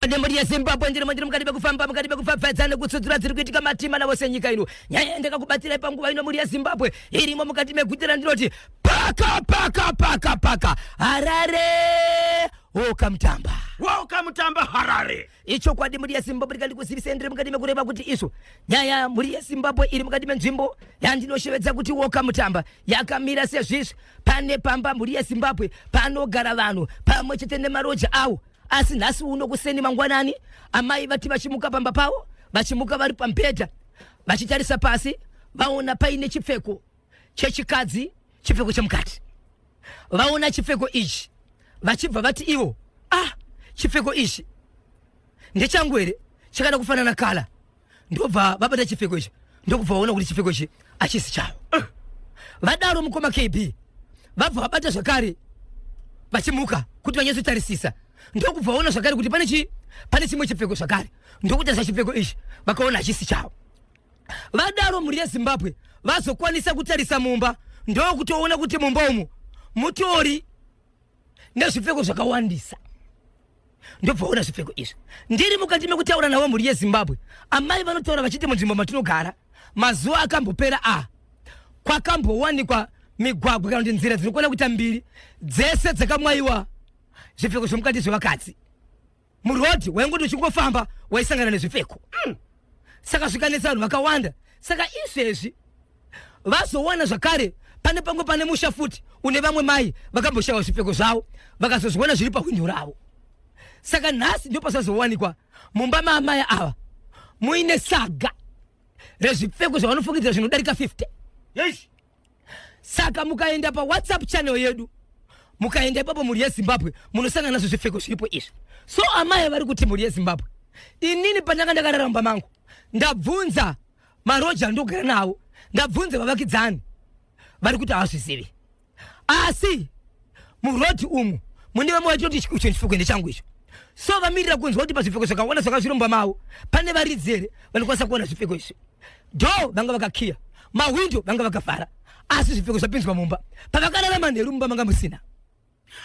Mhuri yeZimbabwe ndiri ndiri mukati mekufamba mukati mekupfapfaidza nekutsudzura dziri kuitika matima navose nyika ino. Nyaya yandakakubatirai panguva ino mhuri yeZimbabwe irimo mukati meguta randinoti paka paka paka paka Harare wokamutamba wokamutamba Harare. Ichokwadi mhuri yeZimbabwe ndikandikuzivise ndiri mukati mekureva kuti izvo nyaya mhuri yeZimbabwe iri mukati menzvimbo yandinoshevedza kuti wokamutamba yakamira sezvizvi pane pamba mhuri yeZimbabwe panogara vanhu pamwe chete nemaroja awo asi nhasi uno kuseni mangwanani amai vati vachimuka pamba pavo vachimuka vari pamubhedha vachitarisa pasi vaona paine chipfeko chechikadzi chipfeko chemukati vaona chipfeko ichi vachibva vati ivo ah chipfeko ichi ndechangu here chakada kufanana kala ndobva vabata chipfeko ichi ndokubva vaona kuti chipfeko ichi achisi chavo eh. vadaro mukoma kb vabva vabata zvakare vachimuka kuti vanyatsotarisisa ndokubva vaona zvakare kuti pane chi pane chimwe chipfeko zvakare ndokutarisa chipfeko ichi vakaona hachisi chavo vadaro mhuri yezimbabwe vazokwanisa kutarisa mumba ndokutoona kuti mumba umu mutori nezvipfeko zvakawandisa ndobva ona zvipfeko izvi ndiri mukati mekutaura navo mhuri yezimbabwe amai vanotaura vachiti munzvimbo matinogara mazuva akambopera a kwakambowanikwa migwagwa kana kuti nzira dzinokwana kuita mbiri dzese dzakamwayiwa zvipfeko zvemukati zvevakadzi murodhi waingoti uchingofamba waisangana nezvipfeko mm. saka zvikanetsa vanhu vakawanda saka izvezvi vazowana zvakare pane pamwe pane musha futi une vamwe mai vakamboshaiwa zvipfeko zvavo vakazozviona zviri pahwindo ravo saka nhasi ndo pasazowanikwa mumba maamai ava muine saga rezvipfeko zvavanofungidzira zvinodarika 50 yes. saka mukaenda pawhatsapp channel yedu mukaenda ipapo mhuri yezimbabwe munosangana nazvo zvipfeko zviripo izvi so amai vari kuti mhuri yezimbabwe inini pandanga ndakarara mumba mangu ndabvunza maroja andogara nawo ndabvunza vavakidzani vari kuti havazvizivi asi murodhi umu mune vamwe vachitoti icho chipfeko ndechangu icho so vamirira kunzwa kuti pazvipfeko zvakawanda zvanga zviri mumba mavo pane varidzi here vanokwanisa kuona zvipfeko izvi do vanga vakakiya mahwindo vanga vakavhara asi zvipfeko zvapinzwa mumba pavakarara manheru mumba manga musina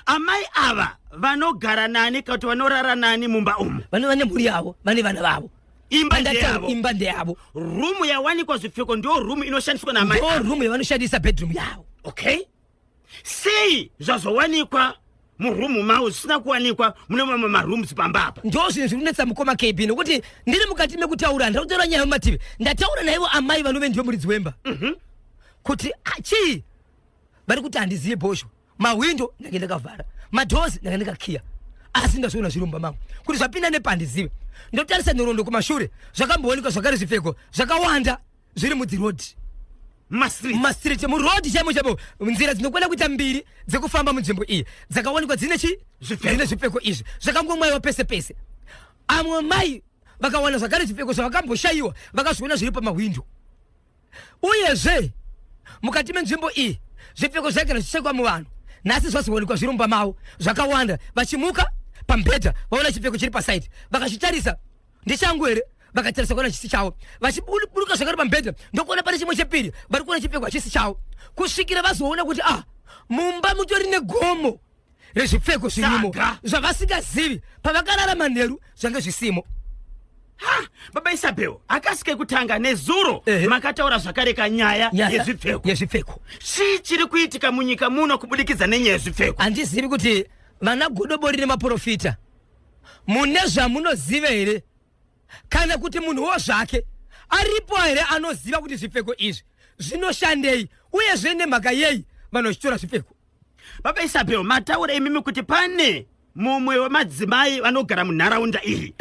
amai ava vanogara nani kana kuti vanorara nani mumba umu vanova nemhuri yavo vane vana vavo imba ndeyavo imba ndeyavo rumu yawanikwa zvipfeko ndo rumu inoshandiswa naamai ndo rumu yavanoshandisa bedroom yavo okay sei zvazowanikwa murumu mavo zvisina kuwanikwa mune mamwe marooms pamba apa ndo zvinhu zviri kunetsa mukoma kb nokuti ndiri mukati mekutaura ndiri kutaura nyaya yemumativi ndataura naivo amai vanove ndivo muridzi wemba mm -hmm. kuti ah, chii vari kuti handizive bhosho mahwindo ndange ndakavhara madoors ndanga ndakakiya asi ndazviona zviri mumba mangu kuti zvapinda nepandizive ndotarisa nhoroondo kumashure zvakamboonekwa zvakare zvipfeko zvakawanda zviri mudzirodhi mumastreet murodhi chaimo chaimo nzira dzinokwana kuita mbiri dzekufamba munzvimbo iyi dzakawanikwa dzine chi dzine zvipfeko izvi zvakangomwaiwa pese pese amwe mai vakawana zvakare zvipfeko zvavakamboshayiwa vakazviona zviri pamahwindo uyezve mukati menzvimbo iyi zvipfeko zvaigara zvichishekwa muvanhu nhasi zvazowanikwa zviri mumba mavo zvakawanda vachimuka pamubhedha vaona chipfeko chiri pasaidi vakachitarisa ndechangu here vakatarisa kuona chisi chavo vachiburuka zvakare pamubhedha ndokuona pane chimwe chepiri vari kuona chipfeko hachisi chavo kusvikira vazoona kuti ah mumba mutori negomo rezvipfeko zvirimo zvavasingazivi pavakarara manheru zvange zvisimo ha baba isabel akasi kekutanga nezuro makataura zvakare kanyaya yezvipfeko yezvipfeko chii chiri kuitika munyika muno kubudikidza nenyaya yezvipfeko handizivi kuti vana godobori nemaprofita mune zvamunoziva here kana kuti munhuwo zvake aripo here anoziva kuti zvipfeko izvi zvinoshandei uyezve nemhaka yei vanhu vachitora zvipfeko Baba Isabel, mataura imimi kuti pane mumwe wemadzimai vanogara munharaunda iyi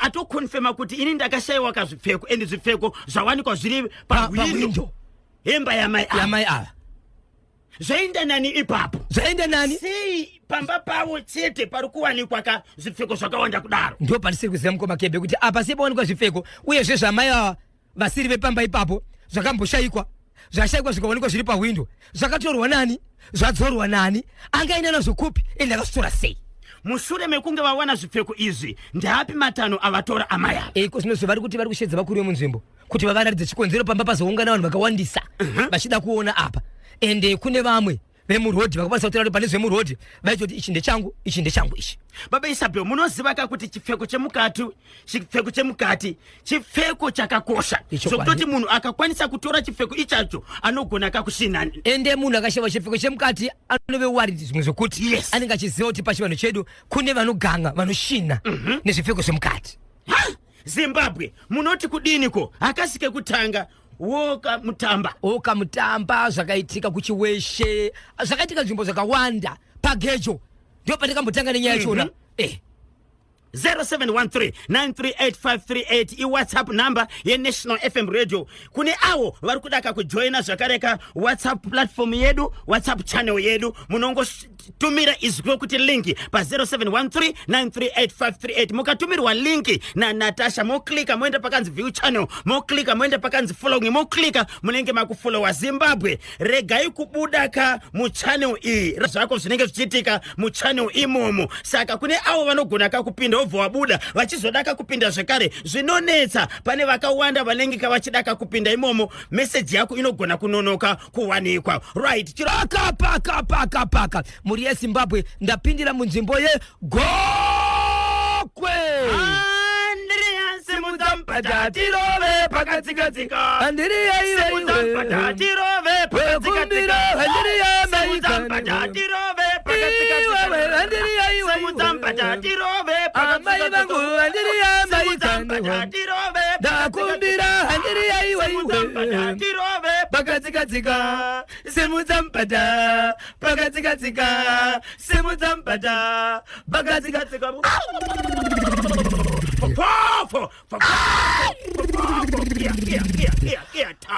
atokonfema kuti ini ndakashayiwa kazvipfeko and zvipfeko zvawanikwa zviri pahwindo hemba yamai yamai ava zvaenda nani ipapo zvaenda nani sei pamba pavo chete pari kuwanikwa ka zvipfeko zvakawanda kudaro ndo pandisiri kuziva mukoma kebe kuti apa sei pawanikwa zvipfeko uyezve zvamai ava vasiri vepamba ipapo zvakamboshaikwa zvashaikwa zvikaonekwa zviri pahwindo zvakatorwa nani zvadzorwa nani angaenda nazvo kupi ende akazvitora sei mushure mekunge vawana zvipfeko izvi ndeapi matanho avatora amai ava iko zvino zvavari kuti vari kushedza vakuru vemunzvimbo kuti vavaratidze chikonzero pamba pazoungana vanhu vakawandisa mhm. vachida kuona apa ende kune vamwe Vemurodhi vakakwanisa kutaura kuti pane zvemurodhi vaitoti ichi ndechangu, ichi ndechangu ichi. Baba Isabel, munoziva ka kuti chipfeko chemukati, chipfeko chemukati chipfeko chakakosha zvokutoti munhu akakwanisa kutora chipfeko ichacho anogona kakusina. Ende munhu akashaiwa chipfeko chemukati anove worried zvimwe zvokuti yes. Anenge achiziva kuti pachivanhu chedu kune vanoganga vanoshina nezvipfeko zvemukati. Zimbabwe, munoti kudiniko? Hakasi kekutanga woka mutamba. Woka mutamba, zvakaitika kuChiweshe, zvakaitika nzvimbo zvakawanda. Pagejo ndio patikambotanga nenyaya yachona. 0713938538 iWhatsApp number yeNational FM Radio. Kune avo vari kudaka kujoina zvakareka WhatsApp platform yedu, WhatsApp channel yedu, munongotumira izwi rokuti link pa0713938538. Mukatumirwa link naNatasha, moklika moenda pakanzi view channel, moklika moenda pakanzi following, moklika, munenge makufollowa. Zimbabwe, regai kubuda ka muchannel iyi, zvako zvinenge zvichiitika muchannel imomo. Saka kune avo vanogona kakupinda wobva wabuda, vachizoda kakupinda zvekare zvinonetsa. Pane vakawanda vanenge kavachida kakupinda imomo, meseji yako inogona kunonoka kuwanikwa. Right, chiro Paka paka paka paka, mhuri yeZimbabwe, ndapindira munzvimbo yeGokwe. Andrea, simudza mupata tirove pakatsikatsika. Andiriya iwe. Simudza mupata tirove Wekumbira, pakatsikatsika. Andiriya. Simudza mupata tirove pakatsikatsika. Iwewe, Andiriya iwe. Simudza mupata tirove Amai vangu, Andiriya. Simudza mupata Maikani tirove. Ndakumbira, Andiriya iwe. Simudza mupata Iwe tirove. Pakatsikatsika, simudza mupata pakatsikatsika, simudza mupata pakatsikatsika. Fofo, fofo, fofo, yeah, yeah, yeah, yeah, yeah, ta.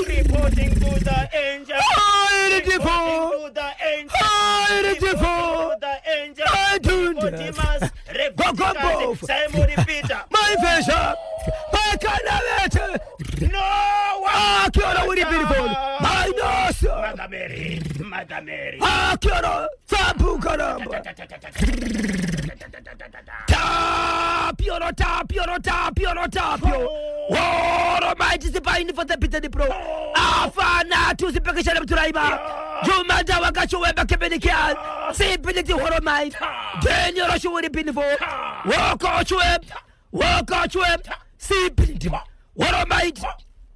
Reporting to the angel. Reporting to the angel. Reporting to the angel. Nicodemus, Rebecca, Simon Peter. Maifesha pakanavete. No one. Akiona uri beautiful mainoso. Mother Mary, Mother Mary. Akiona sambukaramba tapioro tapioro tapioro tapio woro maitisipaini for the piteni pro afana tusipekeshana mturaiba jumanda wakachowemba kepenikia sipiniti horo mai denioro shuwuri pinifo wokochwe wokochwe sipiniti woro maiti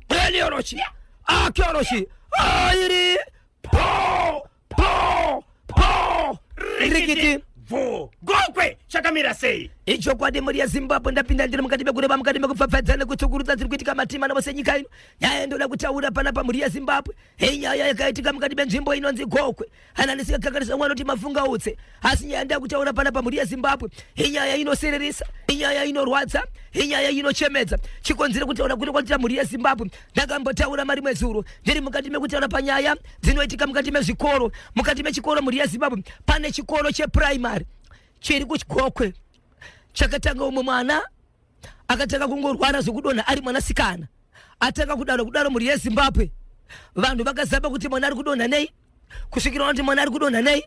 deniorochi akiorochi airi po po po rikiti. Bvo. Gokwe chakamira sei? Ichokwadi, mhuri yeZimbabwe, ndapinda ndiri mukati mekureva, mukati mekupfapfadza nekutsukurudza dziri kuitika matima navose nyika ino. Nyaya ndoda kutaura panapa, mhuri yeZimbabwe, inyaya yakaitika mukati menzvimbo inonzi Gokwe. Hana ndisikakanganisa mwana kuti mafunga utse, asi nyaya nda kutaura panapa, mhuri yeZimbabwe, inyaya inosiririsa, inyaya inorwadza, inyaya inochemedza. Chikonzero kutaura kuri kwandita, mhuri yeZimbabwe, ndakambotaura marimwe zuro ndiri mukati mekutaura panyaya dzinoitika mukati mezvikoro. Mukati mechikoro, mhuri yeZimbabwe, pane chikoro chepuraimary chiri kuGokwe chakatanga umwe mwana akatanga kungorwara zvekudonha ari mwanasikana. Atanga kudaro kudaro, mhuri yeZimbabwe, vanhu vakazama kuti mwana ari kudonha nei, kusvikira vanoti mwana ari kudonha nei,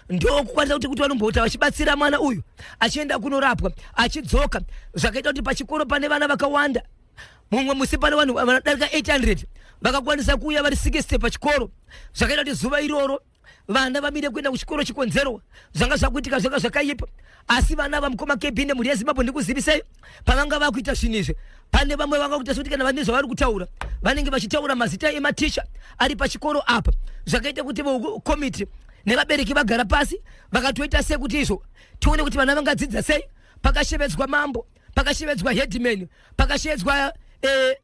ndokukwanisa kuti vanombota vachibatsira mwana uyu achienda kunorapwa achidzoka. Zvakaita kuti pachikoro pane vana vakawanda, mumwe musi pane vanhu vanodarika 800 vakakwanisa kuuya vari 60 pachikoro. Zvakaita kuti zuva iroro vana vamire kuenda kuchikoro. Chikonzero zvanga zvakuitika zvanga zvakaipa. Asi vana vamukoma kebhinde, mhuri yeZimbabwe, ndikuzivisei, pavanga vakuita zvinhu izvi, pane vamwe vanga kuita sekuti kana vane zvavari kutaura vanenge vachitaura mazita ematicha ari pachikoro apa. Zvakaita kuti komiti nevabereki vagara pasi vakatoita sekuti izvo tione kuti vana vangadzidza sei. Pakashevedzwa mambo, pakashevedzwa headman, pakashevedzwa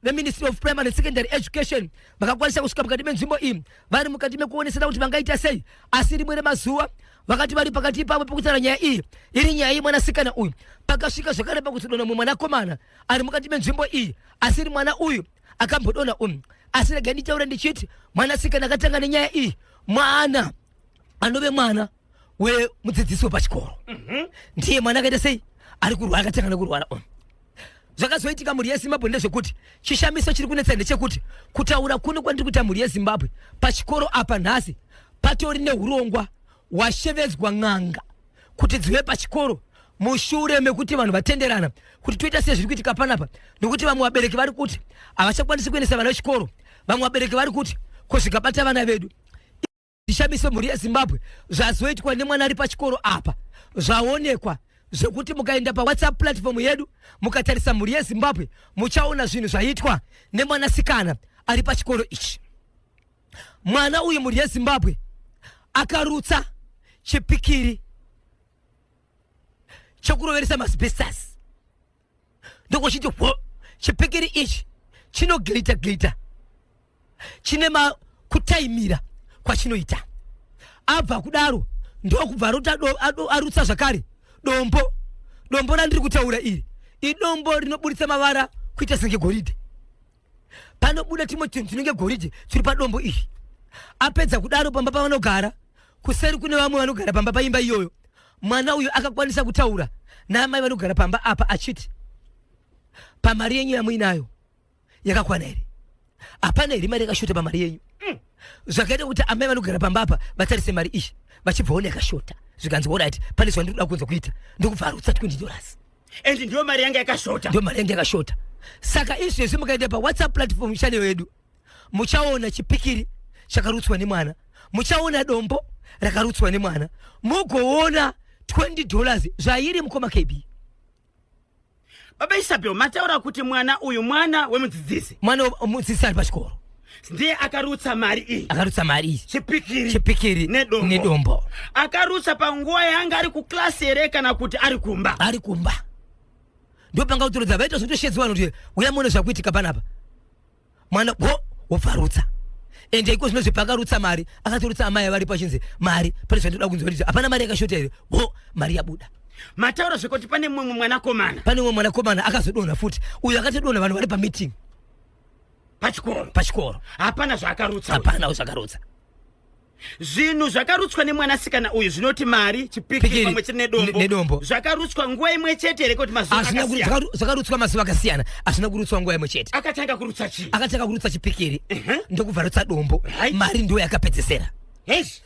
veMinistry of Primary and Secondary Education, vakakwanisa kusvika mukati menzvimbo iyi vari mukati mekuonesana kuti vangaita sei. Asi rimwe remazuva vakati vari pakati ipapo pekutaura nyaya iyi, iri nyaya yemwanasikana uyu, pakasvika zvakare pakuzodonha mumwe mwanakomana ari mukati menzvimbo iyi, asi ri mwana uyu akambodonha umu. Asi regai nditaure ndichiti mwanasikana akatanga nenyaya iyi mwana anove mwana wemudzidzisi wepachikoro. Ndiye mwana akaita sei, ari kurwara, akatanga nekurwara umu. Zvakazoitika, mhuri yeZimbabwe, ndezvekuti chishamiso chiri kunetsa ndechekuti kutaura kuno kwandiri kuita, mhuri yeZimbabwe, pachikoro apa nhasi patori neurongwa hwashevedzwa n'anga kuti dzive pachikoro mushure mekuti vanhu vatenderana kuti toita sei zviri kuitika panapa, nekuti vamwe vabereki vari kuti havachakwanisi kuendesa vana vechikoro, vamwe vabereki vari kuti ko zvikabata vana vedu. Ndishamise mhuri yeZimbabwe zvazoitwa nemwana ari pachikoro apa zvaonekwa zvekuti mukaenda paWhatsApp platform yedu mukatarisa mhuri yeZimbabwe muchaona zvinhu zvaitwa nemwanasikana ari pachikoro ichi. Mwana uyu mhuri yeZimbabwe akarutsa chipikiri chekuroveresa masbestas ndokuchiti hwo chipikiri ichi chinogirita girita chine makutaimira kwachinoita abva kudaro ndokubva arutsa zvakare dombo dombo randiri kutaura iri idombo rinoburitsa mavara kuita senge goridhe panobuda timwe tunhu tunenge goridhe turi padombo iri apedza kudaro pamba pavanogara kuseri kune vamwe vanogara pamba paimba iyoyo mwana uyu akakwanisa kutaura naamai vanogara pamba apa achiti pamari yenyu yamuinayo yakakwana here hapana here mari yakashota pamari yenyu Zvakaita kuti amai vanogara pamba apa vatarise mari iyi vachibva ona yakashota zvikanzi orit pane zvandiri kuda kunza kuita ndokubva arutsa 20 dollars and ndiyo mari yanga yakashota ndiyo mari yanga yakashota saka izvezvi mukaenda pawhatsapp platform channel yedu muchaona chipikiri chakarutswa nemwana muchaona dombo rakarutswa nemwana mugoona 20 dollars zvairi mukoma kb Baba Isabel, mataura kuti mwana uyu mwana wemudzidzisi. Mwana wemudzidzisi ari pachikoro. Ndiye akarutsa mari iyi. Akarutsa mari iyi. Chipikiri. Chipikiri nedombo. Nedombo. Akarutsa panguva yaanga ari kuklasi here kana kuti ari kumba? Ari kumba. Ndopanga kutorodza vaita zvekutoshedzwa vanhu kuti uya muone zvakuitika panapa. Mwana go wobvarutsa ende iko zvino zvepakarutsa mari akatorutsa amai varipo achinzi mari pane zvandoda kunzwa kuti hapana mari yakashota here ho mari yabuda mataura zvekuti pane mumwe mwanakomana pane mumwe mwanakomana akazodonha futi uyo akatodonha vanhu vari pameeting pachikoro pachikoro hapana zvaakarutsa hapana zvakarutsa Zvinhu zvakarutswa nemwanasikana uyu zvinoti mari, chipikiri pamwe chete nedombo, nedombo. Zvakarutswa nguva imwe chete here kuti mazuva akasiyana? Zvakarutswa mazuva akasiyana, hazvina kurutswa nguva imwe chete. Akatanga kurutsa chii? Akatanga kurutsa chipikiri ndokubva rutsa dombo. Mari ndiyo yakapedzesera. Yes.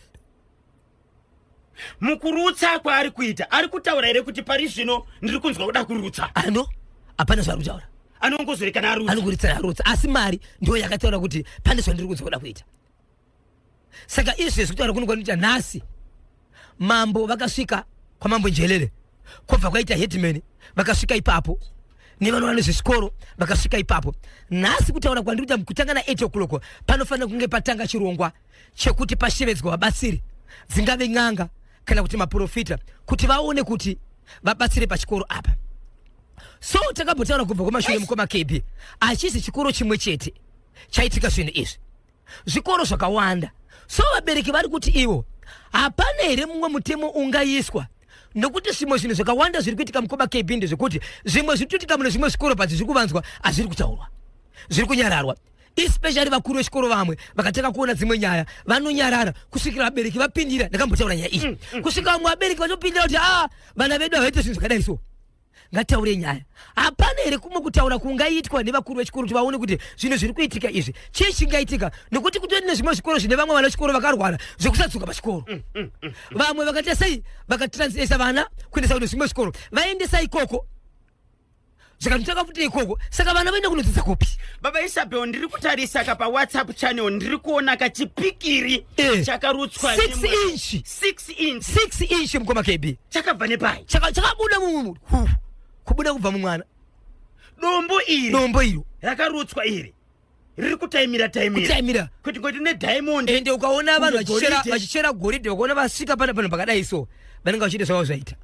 Mukurutsa kwaari kuita, ari kutaura here kuti pari zvino ndiri kunzwa kuda kurutsa? Ano, hapana zvaari kutaura. Anongozorekana arutsa. Anongorutsa arutsa, asi mari ndiyo yakataura kuti pane zvandiri kunzwa kuda kuita. Saka izvezvi kutaura kuno kwanoita nhasi mambo vakasvika kwamambo Njelele kwobva kwaita headman vakasvika ipapo nevanoona nezvezvikoro vakasvika ipapo nhasi kutaura kwandiri kuita kutanga na 8 o'clock panofanira kunge patanga chirongwa chekuti pashevedzwa vabatsiri dzingave n'anga kana kuti maprofita kuti vaone kuti vabatsire pachikoro apa so takambotaura kubva kumashure mukoma KB hachisi chikoro chimwe chete chaitika zvinhu izvi zvikoro zvakawanda so vabereki vari kuti ivo hapana here mumwe mutemo ungaiswa nokuti zvimwe zvinhu zvakawanda zviri kuitika mukoma kb ndezvekuti zvimwe zviri kuitika mune zvimwe zvikoro but zviri kuvanzwa hazviri kutaurwa zviri kunyararwa especially vakuru vechikoro vamwe vakatanga kuona dzimwe nyaya vanonyarara kusvikira vabereki vapindira ndakambotaura nyaya iyi kusvika vamwe vabereki vatopindira kuti a ah, vana vedu havaite zvinhu zvakadai so ngataure nyaya hapana here kumwe kutaura kungaitwa nevakuru vechikoro kuti vaone kuti zvinhu zviri kuitika izvi chii chingaitika nokuti kutori nezvimwe zvikoro zvine vamwe vana vechikoro vakarwara zvekusadzoka pachikoro vamwe vakaita sei vakatranslesa vana kuendesa kune zvimwe zvikoro vaendesa ikoko zvikatotanga futi ikoko saka vana vaenda kunodzidza kupi baba Isabel ndiri kutarisa ka pawhatsapp channel ndiri kuona kachipikiri eh, chakarutswa 6 inch 6 inch 6 inch mukoma KB chakabva nepai chakabuda mumu kubuda kubva mumwana dombo iri dombo iro rakarutswa iri riri kutaimira taimira kutaimira kuti ngoti ne diamond ende ukaona vanhu vachichera vachichera goridhe ukaona vasvika pana panhu pakadai so vanenge vachiita zvavo zvaita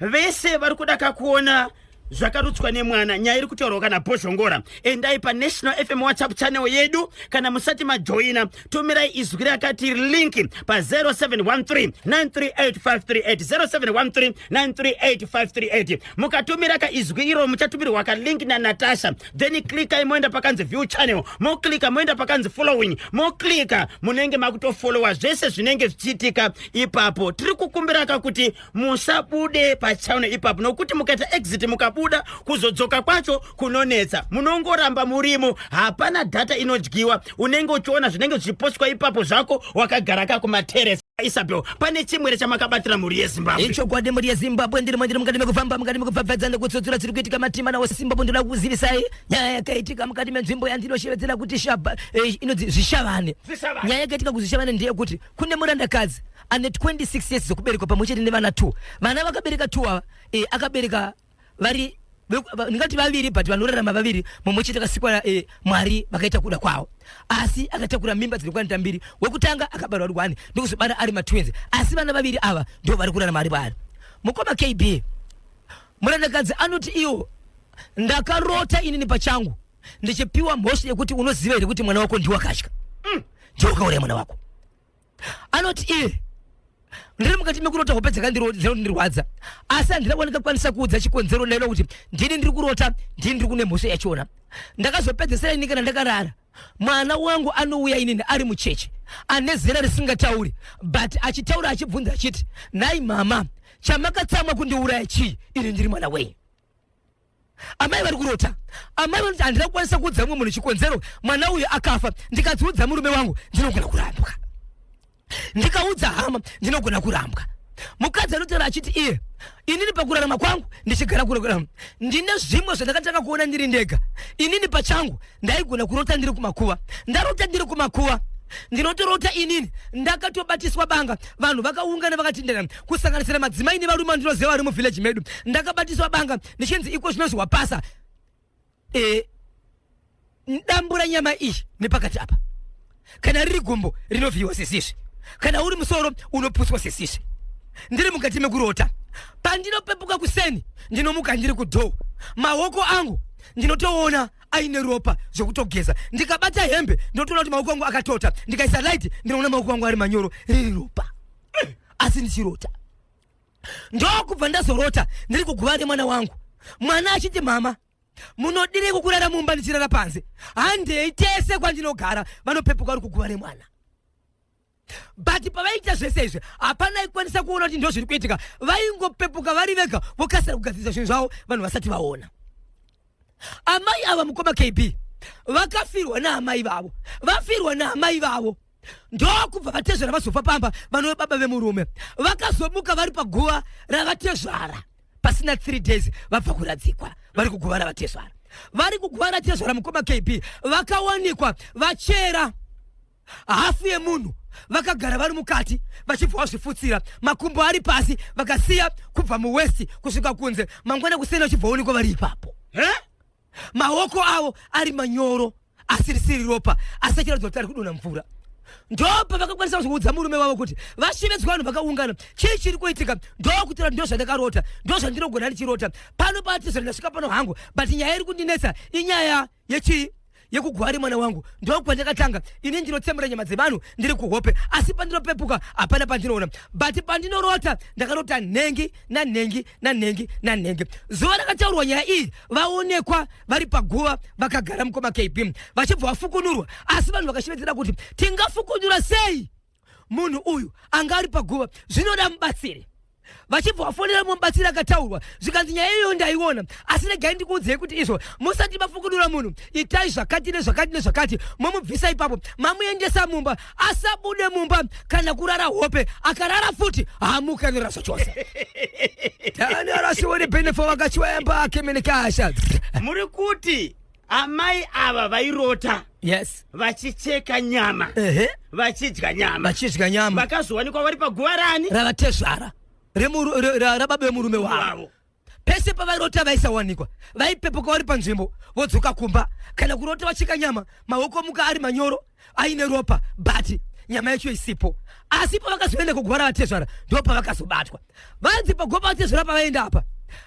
vese vari kuda kakuona zvakarutswa nemwana nyaya iri kutaurwa kana bhozhongora endai panational fm whatsapp channel yedu kana musati majoina tumirai izwi rakati link pa 0713 938538 0713 938538 mukatumira ka izwi iro muchatumirwa ka link naNatasha then klikai moenda pakanzi view channel moklika moenda pakanzi following moklika munenge makutofollowa zvese zvinenge zvichiitika ipapo tiri kukumbira ka kuti musabude pachannel ipapo nokuti mukaita exit mukabuda Kuzobuda kuzodzoka kwacho kunonetsa, munongoramba murimo, hapana data inodyiwa, unenge uchiona zvinenge zvichipostwa ipapo zvako wakagara kakumateresi. Isabel, pane chimwere chamakabatira mhuri yeZimbabwe? Ichokwadi, mhuri yeZimbabwe, ndiri mandiri mukati mekufamba, mukati mekupfapfadza nekutsotsora dziri kuitika matima nawo Zimbabwe. Ndoda kuzivisai nyaya yakaitika mukati menzvimbo yandinoshevedzera kuti shaba inonzi Zvishavane. Zvishavane. Nyaya yakaitika kuZvishavane ndeyekuti kune murandakadzi ane 26 years dzekuberekwa pamwe chete nevana 2. Vana vakabereka 2 ava, akabereka vari ndingati vaviri, but vanorarama vaviri, mumwe chete akasikwa Mwari vakaita kuda kwavo, asi akatakura mimba dzinokwanita mbiri. Wekutanga akabarwa ari one, ndokuzobara ari matwins, asi vana vaviri ava ndo vari kurarama ari vari. Mukoma KB, murandakadzi anoti iyo ndakarota inini pachangu ndichipiwa mhosva yekuti unoziva here kuti mwana wako ndiwakatya, ndiwe wakauraya mwana wako. Anoti iye ndiri mukati mekurota, hope dzakandirwadza, asi handina kuoneka kukwanisa kuudza chikonzero. Ndaida kuti ndini ndiri kurota, ndini ndiri kune mhosva yachona. Ndakazopedzesera ini kana ndakarara, mwana wangu anouya inini ari mucheche ane zera risingatauri, but achitaura achibvunza achiti, "Nhai mama, chamakatsamwa kundiuraya chii ini ndiri mwana wenyu?" Amai vari kurota, amai vanoti handina kukwanisa kuudza mumwe munhu chikonzero mwana uyu akafa. Ndikadziudza murume wangu ndinogona kurambwa, ndikaudza hama ndinogona kurambwa. Mukadzi anotaura achiti iye inini pakurarama kwangu ndichigara kurarama ndine zvimwe zvandakatanga kuona ndiri ndega. Inini pachangu ndaigona kurota ndiri kumakuva. Ndarota ndiri kumakuva, ndinotorota inini ndakatobatiswa banga, vanhu vakaungana vakatinderana, kusanganisira madzimai nevarume vandinoziva vari muvhileji medu. Ndakabatiswa banga ndichinzi iko zvinonzi wapasa, dambura nyama iyi nepakati apa, kana riri gumbo rinovhiyiwa sesizvi, kana uri musoro unoputswa sesizvi. Ndiri mukati mekurota, pandinopepuka kuseni ndinomuka ndiri kudhoo, maoko angu ndinotoona aine ropa zvekutogeza. Ndikabata hembe ndinotoona kuti maoko angu akatota, ndikaisa light ndinoona maoko angu ari manyoro, riri ropa, asi ndichirota. Ndokubva ndazorota ndiri kuguva remwana wangu, mwana achiti, "Mama, munodirei kurara mumba ndichirara panze? Handei tese kwandinogara." Vanopepuka vari kuguva remwana, but pavaiita zvese izvi hapana aikwanisa kuona kuti ndo zviri kuitika. Vaingopepuka vari vega, vokasira kugadzirisa zvinhu zvavo vanhu vasati vaona. Amai ava, mukoma KB, vakafirwa naamai vavo. Vafirwa naamai vavo, ndokubva vatezvara vazofa pamba, vanove baba vemurume. Vakazomuka vari paguva ravatezvara pasina 3 days vabva kuradzikwa, vari kuguva ravatezvara. Vari kuguva ratezvara, mukoma KB, vakawanikwa vachera hafu yemunhu, vakagara vari mukati, vachibva vazvifutsira, makumbo ari pasi, vakasiya kubva muwaist kusvika kunze. Mangwana kuseni vachibva onekwa vari ipapo, maoko avo ari manyoro, asi risiri ropa, asi achiratidza kuti ari kudonha mvura. Ndopa vakakwanisa kuudza murume wavo kuti vashevedzwa, vanhu vakaungana, chii chiri kuitika? Ndokutaura, ndo zvandakarota, ndo zvandinogona ndichirota pano patizvo, ndasvika pano hangu, but nyaya iri kundinetsa inyaya yechii? Yekuguva remwana wangu. Ndokwandakatanga ini ndinotsemura nyama dzevanhu ndiri kuhope, asi pandinopepuka hapana pandinoona, but pandinorota ndakarota nhengi nanhengi nanhengi nanhengi. Zuva rakataurwa nyaya iyi vaonekwa vari paguva vakagara, mukoma KB, vachibva vafukunurwa, asi vanhu vakashevedzera kuti tingafukunura sei munhu uyu anga ari paguva? Zvinoda mubatsiri. Vachibva vafonera mubatsiri akataurwa, zvikanzi nyaya iyoyo ndaiona, asi regai ndikuudzei kuti izvo musati mafukunura munhu itai zvakati nezvakati nezvakati, momubvisa ipapo, mamuendesa mumba, asabude mumba kana kurara hope. Akarara futi haamuki, anorara zvachose. Tanarasiwone benefo vakachiwemba kemenekasha. Muri kuti amai ava vairota vachicheka nyama, vachidya nyama? Vachidya nyama. Vakazowanikwa vari paguva rani? Ravatezvara, rababa vemurume wavo. Wavo. Pese pavairota vaisawanikwa, vaipepuka vari panzvimbo vodzoka kumba. Kana kurota vachika nyama, maoko muka ari manyoro aine ropa, but nyama yacho isipo. Asi pavakazoenda kuguva ravatezvara ndo pavakazobatwa. Vanzi paguva pavatezvara pavaenda apa,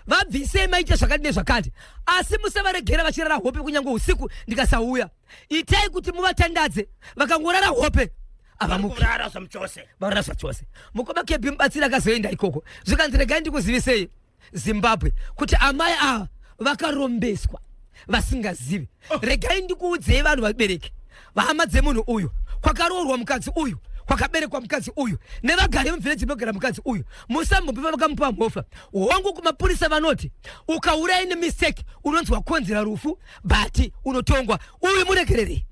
vabvisei, maita zvakati nezvakati, asi musavaregera vachirara hope kunyange usiku ndikasauya. Itai kuti muvatandadze, vakangorara hope avamuki. Kurara zvamuchose. Varara zvachose. Mukoma KB, mubatsiri akazoenda ikoko, zvikanzi regai ndikuzivisei Zimbabwe kuti amai ava vakarombeswa vasingazivi. Regai ndikuudzei vanhu, vabereki, vahama dzemunhu uyu, kwakaroorwa mukadzi uyu. Kwakaberekwa mukadzi uyu nevagari vemuvhileji inogara mukadzi uyu, musambope vakamupa mhofa. Hongu, kumapurisa vanoti ukauraya nemistake unonzi wakonzera rufu, but unotongwa. Uyu muregererei.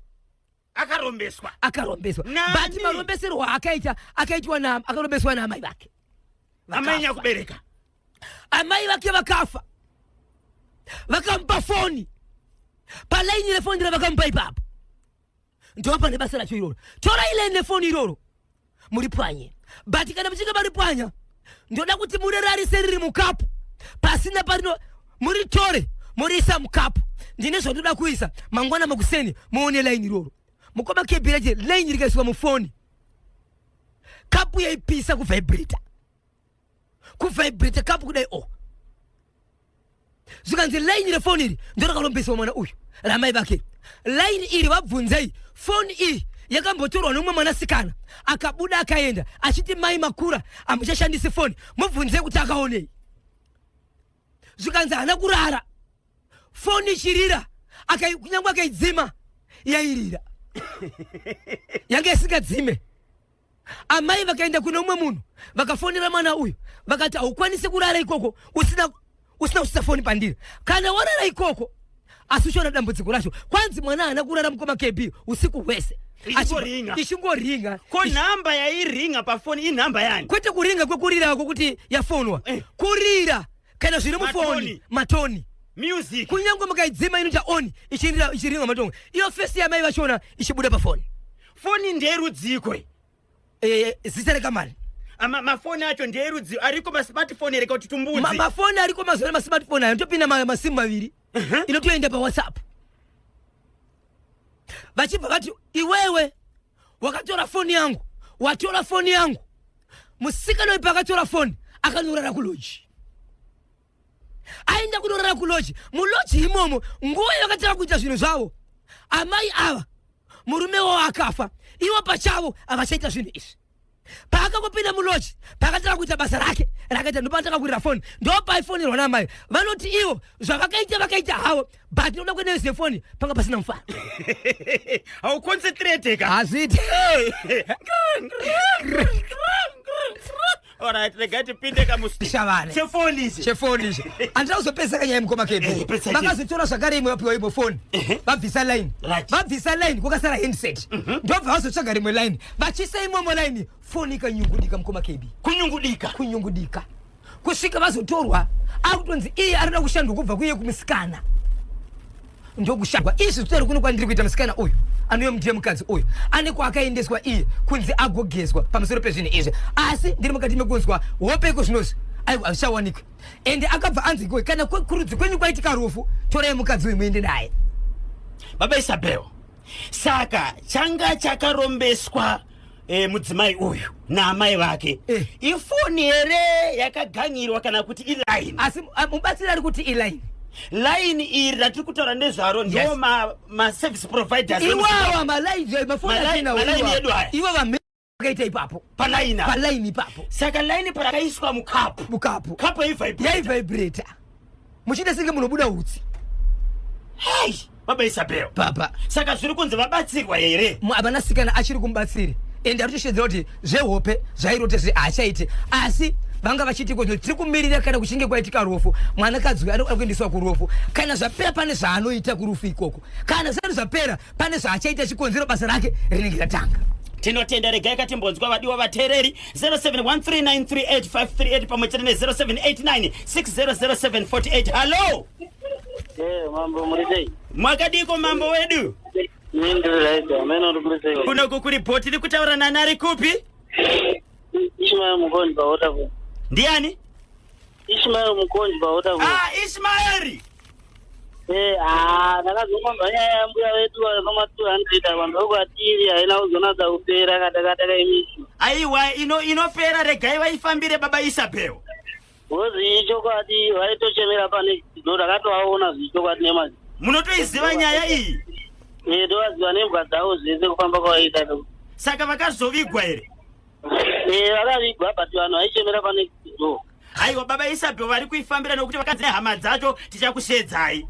Akarombeswa. Akarombeswa. Nani? But marombeserwo akaita, akaitwa na akarombeswa naamai vake. Amai Vakafa. nyakubereka. Amai vake vakafa, vakamupa foni. Palaini refoni ravakamupa ipapo ndo pane basa racho iroro. Torai laini refoni iroro muripwanye, but kana muchinge maripwanya, ndoda kuti murirarise riri mukapu pasina parino. Muritore muriisa mukapu. Ndine zvandoda kuisa mangwana makuseni, muone laini iroro. Mukoma kebhirache, laini rikaiswa mufoni, kapu yaipisa, kuvhibrita, kuvhibrita kapu kudai. O zvikanzi laini refoni iri ndorakarombeswa mwana uyu ramai vake. Laini iri, vabvunzei, foni iyi yakambotorwa nomumwe mwanasikana akabuda akaenda achiti mai makura, hamuchashandisi foni. Mubvunzei kuti akaonei. Zvikanzi haana kurara foni ichirira. Kunyange akaidzima yairira, yanga isingadzime. Amai vakaenda kune umwe munhu, vakafonera mwana uyu, vakati haukwanisi kurara ikoko usina kusisa foni pandiri. Kana warara ikoko asi uchiona dambudziko racho. Kwanzi mwana haana kurara, mukoma KB, usiku hwese. Ichingoringa. Ichingoringa. Ko nhamba yairinga pafoni inhamba yani? Kwete kuringa kwekurira kwokuti yafonwa. Kurira kana zviri mufoni. Matoni. Matoni. Music. Kunyange mukaidzima inoita on, ichirira, ichiringa matongo. Iyo face yamai vachona ichibuda pafoni. Foni ndeyerudziko? Zita rekamani. Mafoni acho ndeyerudzi ariko masmartphone here kuti tumbudzi? Mafoni ariko mazuva ano, masmartphone ayo topinda masimu maviri, inotoenda paWhatsApp. Vachibva vati iwewe wakatora foni yangu, watora foni yangu. Musikana uyu paakatora foni akanorara kulodge. Aenda kunorara kulodge, mulodge imomo nguva yakatanga kuita zvinhu zvavo amai ava, murume wavo akafa, ivo pachavo havachaita zvinhu izvi. Paakangopinda mulodge, paakatanga kuita basa rake rakaita, ndopatanga kurira foni, ndopaifonirwa namai. Vanoti ivo zvavakaita vakaita havo, but noda kuenda foni panga pasina mufaro. Hauconcentrate ka. Hazviiti. Alright, regai tipinde Shavane. Chefoni ichi. Chefoni ichi handina kuzopesa kanyaya, mukoma Eh, kepi. pesa chii? Vakazotora zvakare imwe, vapiwa imwe foni, vabvisa line. Vabvisa line, kwakasara handset. Ndobva vazotsvaga rimwe line, vachisa imomo line, foni ikanyungudika, mukoma kebi. Kunyungudika. Kunyungudika kusvika vazotorwa. Akutonzi iye arikuda kushandwa kubva kuiye kumusikana, ndokushandwa izvi. Zvitori kuno kwandiri kuita, musikana uyu anouye mudiye mukadzi uyu ane kwaakaendeswa iye kunzi agogezwa pamusoro pezvinhu izvi. Asi ndiri mukati mekunzwa hopeko zvinozvi, aiwa, hazvichawanikwi. Ende akabva anzi ikoyi, kana kurudzi kwenyu kwaitika rufu, torai mukadzi uyu muende naye. Baba Isabel, saka changa chakarombeswa mudzimai uyu naamai vake ifoni here yakaganyirwa kana kuti iline? Asi mubatsiri ari kuti iline. Line iri ratiri kutaura nezvaro ndo maservice providers. Iwawa malaini, mafoni atinawo. Malaini Iwawa. edu aya. Ivo vakaita ipapo. Palaini apa. Palaini ipapo. Saka line parakaiswa mukapu, mukapu, kapu yaivibrate. Yaivibrata muchiita senge munobuda utsi. Hei, baba Isabel. Baba. Saka zviri kunzi vabatsirwa here? Avanasikana achiri kumubatsiri, ende ari kutoshedzera kuti zvehope zvairote zve haachaiti. Asi vanga vachiti ko tiri kumirira kana kuchinge kwaitika rufu, mwanakadzi uyu anoda kuendeswa kurufu. Kana zvapera pane zvaanoita kurufu ikoko. Kana zvisati zvapera pane zvaachaita, chikonzero basa rake rinenge ratanga. Tinotenda. Regai katimbonzwa vadiwa vateereri. 0713938538 pamwe chete ne0789600748. Hallo. Eh, mambo, muri sei? Mwakadiko mambo wedu? Ini ndiri right, amene uri kuri sei? Kunoku kuri bho. Tiri kutaura nani, ari kupi? Ishmael Mukonji paWaterfall. Ndiani? Ishmael Mukonji paWaterfall. Ah, Ishmaeri. Eh, ah, ndakazongonzwa nyaya yambuya vedu vakama 200 apa ndokwatiri, haina kuzonatsa kupera katakataka imisi. Aiwa, inopera, regai vaifambire baba Isabel. Ngozi ichokwadi, vaitochemera pane ndo takatovaona zvichokwadi nemazi. Munotoiziva nyaya iyi? Eh, tovaziva nembwa dzavo zvese kufamba kwavaita. Saka vakazovigwa here? Eh, vakavigwa, but vanhu vaichemera pane ndo. Aiwa, baba Isabel vari kuifambira nokuti vakanzi nehama dzacho tichakushedzai.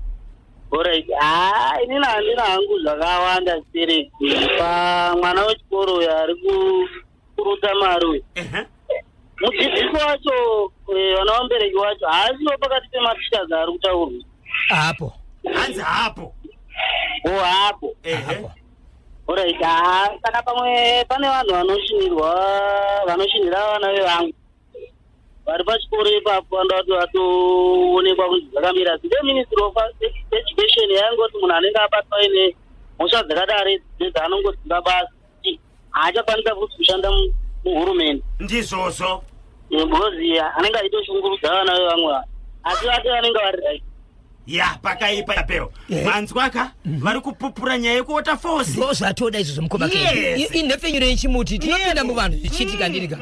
Alright, ah, inini handina hangu zvakawanda stereki pamwana wechikoro uyo ari ku kurutsa mari uyu. Ehe. Mudzidzisi wacho vana vamubereki wacho haasiwo pakati pematichers ari kutaurwa. Hapo. Hanzi hapo. O hapo. Ehe. Hapo. Alright, haa, saka pamwe pane vanhu vanoshinirwa, vanoshinira vana vevangu vari pachikoro ipapo, vanoda kuti vatoonekwa kunzi zvakamira sei. Ministry of Education yaingoti munhu anenge abatwa aine mhosva dzakadaro dzedzaanongodzimba basa, haachakwanisa futi kushanda muhurumende. Ndizvozvo. Because anenge achitoshungurudza vana vevamwe vanhu, asi vati vanenge vari right. Ya, pakaipa yapeo. Manzwaka, vari kupupura nyaya yekuWaterfalls. Ndo zvatoda izvozvo, mukoma KB. Yes. Inhepfenyuro yechimuti, tinopinda muvanhu zvichiitika, ndirika.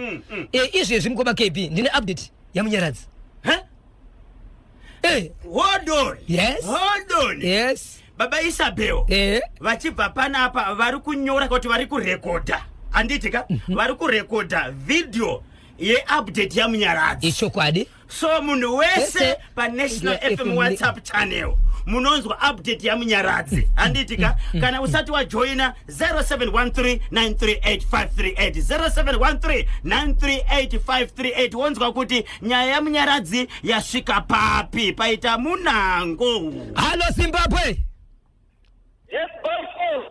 Izvezvi, mukoma KB, ndine update yaMunyaradzi. Huh? Hold on. Yes. Hold on. Yes. Baba Isabel vachibva panapa vari kunyora kuti vari kurekodha, handiti ka? Vari kurekodha video yeupdate yaMunyaradzi. Ichokwadi. So munhu wese Wese paNational Yeah, FM FM WhatsApp channel munonzwa update yaMunyaradzi, handiti ka? Kana usati wajoina, 0713938538, 0713938538, wonzwa kuti nyaya yaMunyaradzi yasvika papi, paita munango. Hallo Zimbabwe. Yes, boss.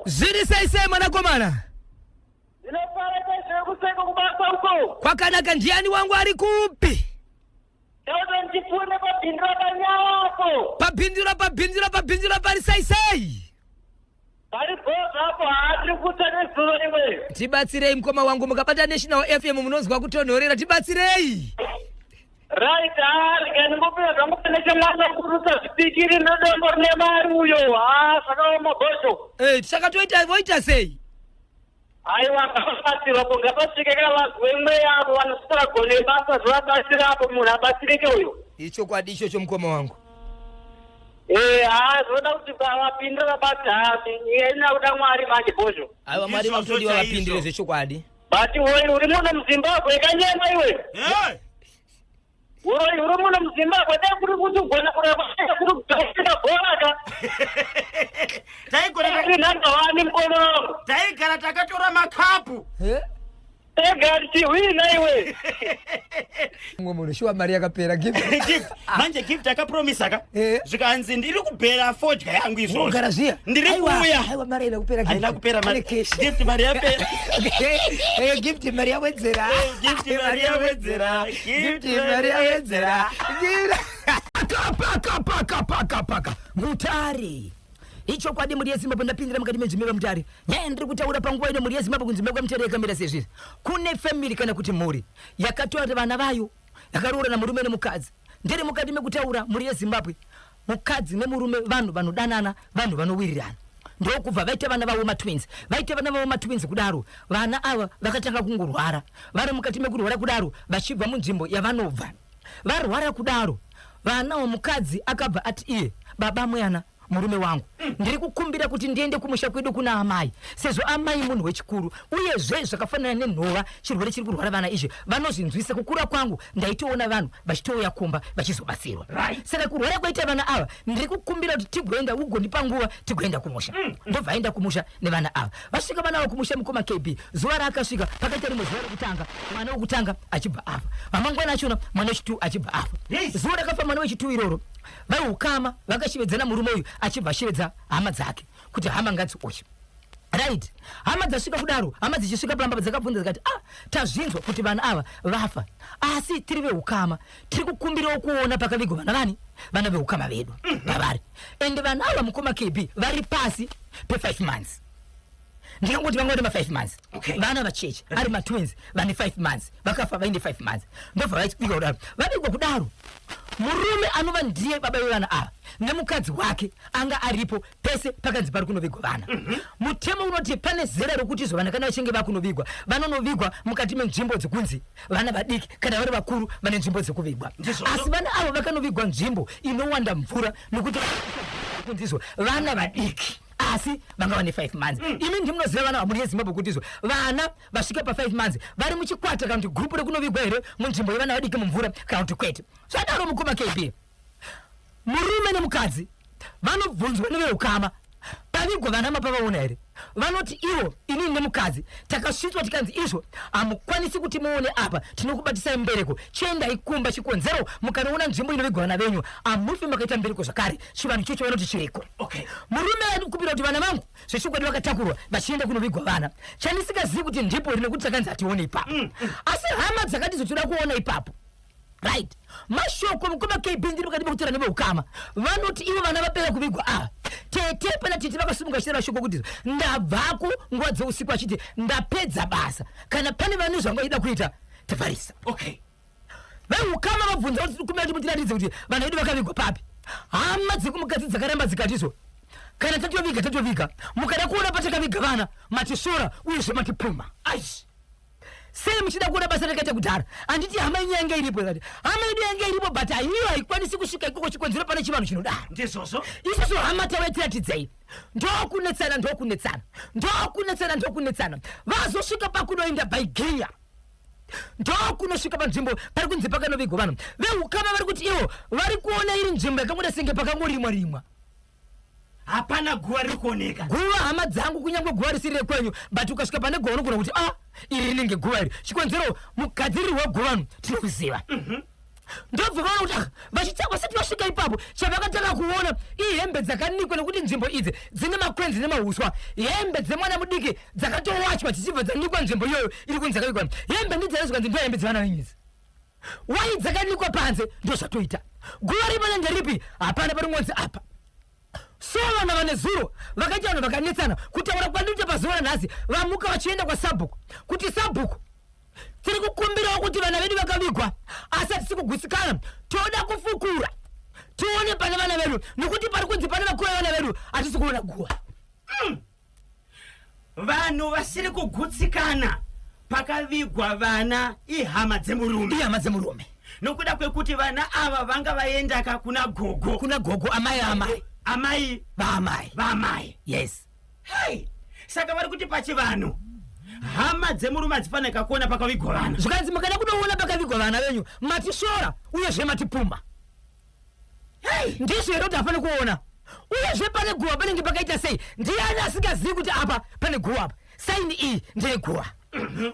Zviri sei sei, mwanakomana? Ndinofara chaizvo, kubasa uko. Kwakanaka. Ndiani wangu, ari kupi? Ndauda ndipfuure pabhindura panyako. Pabhindura, pabhindura, pabhindura pari sei sei? Pari bhozi apo, haatiri kutsa nezuva rimwe. Tibatsirei, mukoma wangu. Mukabata National FM munonzwa kutonhorera, tibatsirei. Right, haa, rega ndingopinda zvangu pane chemwana kurutsa zvipikiri nedombo rine mari uyo. Haa, zvakaoma, bhosho. Saka toita, voita sei? Aiwa, ngapabatsirwapo, ngapasvike kana vanhu vemweya avo vanosvika vagone basa, zvovabatsira apo, munhu abatsirike uyo. Ichokwadi ichocho, mukoma wangu. Haa, zvinoda kuti vapindire vabata. Haa, nyika ina kuda Mwari manje, bhosho. Aiwa, Mwari Izvozvo vakutodiwa, chaizvo. vapindire zvechokwadi. But uri uri muno muZimbabwe kanyema iwe. Hey! Uroi uri muno muZimbabwe, dai kuri kuti ugona kurapa, kuri kugaira bhora ka. Taigona. Iri number one, mukono wangu. Taigara takatora makapu. Eh? Tega tichihwina iwe. Mumwe munhu shuwa, mari yakapera, Gift. Gift manje, Gift akapromisa ka, zvikanzi ndiri kubhera fodya yangu izvozvo. Unogara zviya. Ndiri Aiwa, kuuya. Aiwa, mari haina kupera, Gift. Haina kupera mari. Ane cash. Gift, mari yapera. Gift, mari yawedzera. Gift, mari yawedzera. Gift, mari yawedzera. Paka paka paka paka paka Mutare. Ichokwadi, mhuri yeZimbabwe, ndapindira mukati menzvimbo yeMutare. Nyaya ndiri kutaura panguva ino, mhuri yeZimbabwe, kunzvimbo yekwaMutare yakamira sezvizvi: kune family kana kuti mhuri yakatora vana vayo, yakaroora namurume nemukadzi. Ndiri mukati mekutaura, mhuri yeZimbabwe, mukadzi nemurume vanhu vanodanana, vanhu vanowirirana. Ndokubva vaita vana vavo matwins. Vaita vana vavo matwins kudaro, vana ava vakatanga kungorwara. Vari mukati mekurwara kudaro, vachibva munzvimbo yavanobva, varwara kudaro vana, womukadzi akabva ati iye, "Baba mwana, murume wangu, ndiri kukumbira kuti ndiende kumusha kwedu kuna amai, sezvo amai munhu wechikuru, uyezve zvakafanana nenhova, chirwere chiri kurwara vana izvi vanozvinzwisa. Kukura kwangu ndaitoona vanhu vachitouya kumba vachizobatsirwa. Saka kurwara kwaita vana ava, ndiri kukumbira kuti tigoenda, ugondipa nguva tigoenda kumusha." Ndobva aenda kumusha nevana ava. Vasvika vana ava kumusha, mukoma KB, zuva raakasvika, pakaita rimwe zuva rekutanga, mwana wekutanga achibva afa. Vamangwana achona, mwana wechitu achibva afa. Zuva rakafa mwana wechitu iroro, vaukama vakashevedzana. Murume uyu achibva ashevedza hama dzake kuti hama ngadziuye. Right, hama dzasvika kudaro, hama dzichisvika pamba, dzakabvunza dzikati, "Ah, tazvinzwa kuti vana ava vafa, asi tiri veukama, tiri kukumbirawo kuona pakavigwa vana vani, vana veukama vedu pavari." Ende vana ava, mukoma KB, vari pasi pe5 months. Ndingangoti vanga vari ma5 months. Vana vacheche ari matwins, vane 5 months, vakafa vaine 5 months. Ndobva vavigwa kudaro. Vavigwa kudaro, murume anova ndiye baba vevana ava nemukadzi wake anga aripo pese pakanzi pari kunovigwa vana. Mutemo unoti pane zera rokuti izvo vana kana vachinge vakunovigwa, vanonovigwa mukati menzvimbo dzekunzi vana vadiki, kana vari vakuru vane nzvimbo dzekuvigwa. Ndizvozvo. Asi vana avo vakanovigwa nzvimbo inowanda mvura, nekuti kunzi izvo vana vadiki, asi vanga vane 5 months. Imi ndimunoziva vana vamuri yeZimbabwe kuti izvo vana vasvika pa5 months vari muchikwata kana kuti gurupu rekunovigwa here munzvimbo yevana vadiki mumvura, kana kuti kwete? Zvadaro, mukoma KB, murume nemukadzi vanobvunzwa neveukama, "Pavigwa vana mapavaona here?" Vanoti ivo, inini nemukadzi takasvitswa tikanzi izvo hamukwanisi kuti muone apa, tinokubatisai mbereko, chiendai kumba. Chikonzero, mukanoona nzvimbo inovigwa vana venyu hamufi makaita mbereko zvakare. Chivanhu ichocho vanoti chiriko. Murume aikumbira kuti vana vangu zvechokwadi vakatakurwa vachienda kunovigwa vana. Chandisingazivi kuti ndipo here, nekuti takanzi hatione ipapo, asi hama dzakati zotoda kuona ipapo. Right, mashoko mukoma KB, ndiri pakati pekutaura neveukama. Vanoti ivo vana vapera kuvigwa ava, tete, pana tete vakasimuka vachitaura shoko kuti ndabvako nguva dzeusiku, achiti ndapedza basa, kana pane vane zvanga vachida kuita tavharisa. Veukama vabvunza kuti kumira kuti mutiratidze kuti vana vedu vakavigwa papi. Hama dzekumukadzi dzakaramba dzikatizo kana tatoviga tatoviga, mukada kuona patakaviga vana matisvora uyezve matipuma. Aish. Sei muchida kuona basa rakaita kudhara? Handiti hama yenyu yange iripo? Ikati hama yedu yange iripo, but haiyo haikwanisi kusvika ikoko, chikonzero pane chivanhu chinodaro. Ndizvozvo. Isusu hama tauya tiratidzei. Ndokunetsana, ndokunetsana, ndokunetsana, ndokunetsana. Vazosvika pakunoenda baiginya, ndokunosvika panzvimbo pari kunzi pakanovigwa vanhu. Veukama vari kuti ivo vari kuona iri nzvimbo yakangoda senge pakangorimwa rimwa. Hapana guva riri kuoneka. Guva, hama dzangu, kunyange guva risiri rekwenyu, but ukasvika pane guva unogona kuti ah, iri rinenge guva iri. Chikonzero, mugadziriri weguva tinokuziva. Ndobva vaona kuti ah, vasati vasvika ipapo, chavakatanga kuona ihembe dzakanikwa, nekuti nzvimbo idzi dzine makwenzi nemahuswa. Hembe dzemwana mudiki dzakatowachwa dzichibva dzanikwa nzvimbo iyoyo iri kunzi dzakavigwa. Hembe ndidzanezvikanzi ndo hembe dzevana venyu idzi, wai dzakanikwa panze? Ndozvatoita guva ripane nderipi? Hapana paringonzi apa. So vana vane zuro vakaita vanhu vakanetsana. Kutaura kwandinoita pazuva ranhasi, vamuka vachienda kwasabhuku kuti sabhuku, tiri kukumbirawo kuti vana vedu vakavigwa, asi hatisi kugutsikana, toda kufukura tione pane vana vedu, nekuti pari kunzi pane vakuru vevana vedu hatisi kuona guva. Vanhu vasiri kugutsikana pakavigwa vana ihama dzemurume. Ihama dzemurume. Nokuda kwekuti vana ava vanga vaendaka kuna gogo. Kuna gogo, amai amai. Amai. Vaamai. Vaamai. Yes. Hei, saka vari kuti pachivanhu hama dzemurume hadzifanira kuona pakavigwa vana. Zvikanzi mukada kudoona pakavigwa vana venyu matisvora uyezve matipumba. Hei. Ndizvo here kuti hafani kuona? Uyezve pane guva panenge pakaita sei? Ndiani asingazivi kuti apa pane guva apa, saini iyi ndeyeguva?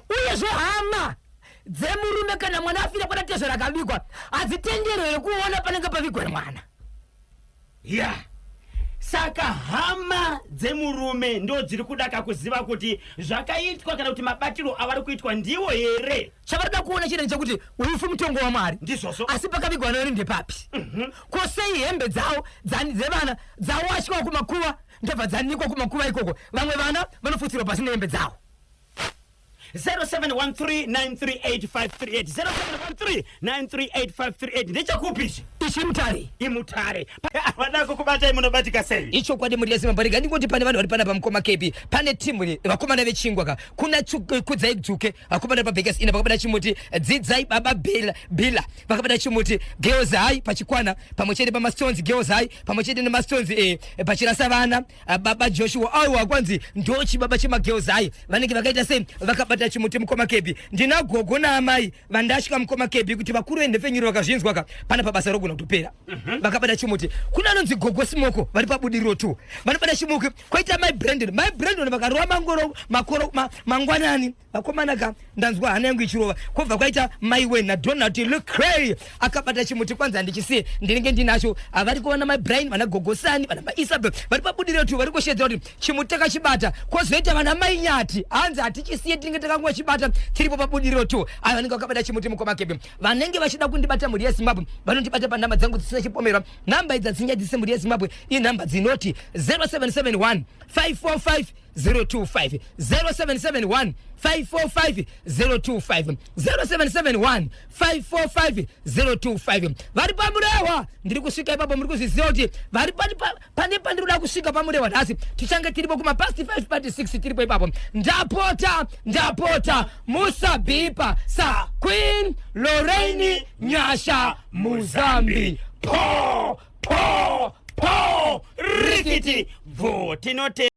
Uyezve hama dzemurume, kana mwana afira kwana tezvara akavigwa, hadzitenderwe kuona panenge pavigwa mwana. Ya, saka hama dzemurume ndo dziri kudaka kuziva kuti zvakaitwa kana kuti mabatiro avari kuitwa ndiwo here. Chavarida kuona chete ndechekuti rufu mutongo waMwari. Ndizvozvo. Asi pakavigwa vana vedu ndepapi? Ko sei hembe dzavo dzevana dzawashwa kumakuva, ndobva dzanikwa kumakuva ikoko? Vamwe vana vanofutsirwa pasi nehembe dzavo. 0713938538, 0713938538. Ndechekupi ichi? Ichi Mutare. Imutare. Vada kukubatai munobatika sei? Ichokwadi, muri yese mabarika. Ndingoti pane vanhu vari panapa, mukoma KB, pane timu vakomana vechingwa ka, kuna Kudzai Dzuke, vakomana pabekes ina vakabata chimuti, Dzidzai baba Bila Bila vakabata chimuti, Girls High pachikwana pamwe chete pamastones, Girls High pamwe chete nemastones, pachirasa vana. Baba Joshua aiwa, kwanzi ndochibaba chemagirls high, vanenge vakaita sei, vakabata chimuti. Mukoma Kebi, ndina gogo naamai vandasvika, mukoma Kebi, kuti vakuru venhepfenyuro vakazvinzwa ka, pana pabasa rogona kutopera. Vakabata chimuti. Kuna anonzi gogo Simoko vari pabudiriro tu, vanobata chimuti. Kwaita mai Brandon, mai Brandon vakarova mangoro makoro mangwanani. Vakomana ka, ndanzwa hana yangu ichirova. Kwobva kwaita mai Wen naDonald Lecray akabata chimuti, kwanzi handichisiye, ndinenge ndinacho. Vari kuona mai Brian, vana gogosani, vana maIsabel vari pabudiriro tu, vari kushedzera kuti chimuti takachibata. Kwozoita vana mai Nyati, hanzi hatichisiye, tinenge takangochibata, tiripo pabudiriro tu. Aya vanenge vakabata chimuti. Mukoma Kebe, vanenge vachida kundibata, mhuri yeZimbabwe, vanondibata panhamba dzangu dzisina chipomerwa. Nhamba idzi hadzinyadzise, mhuri yeZimbabwe, inhamba dzinoti 0771 545 025, 0771 545 025, 0771 545 025. Vari paMurehwa, ndiri kusvika ipapo. Muri kuzviziva kuti vari pane pandiri kuda kusvika paMurehwa nhasi, tichange tiripo kumapast 5 past 6, tiripo ipapo. Ndapota, ndapota, musabhipa sa Queen Lorraine Nyasha Muzambi. Po po po, rikiti bvo, tinote.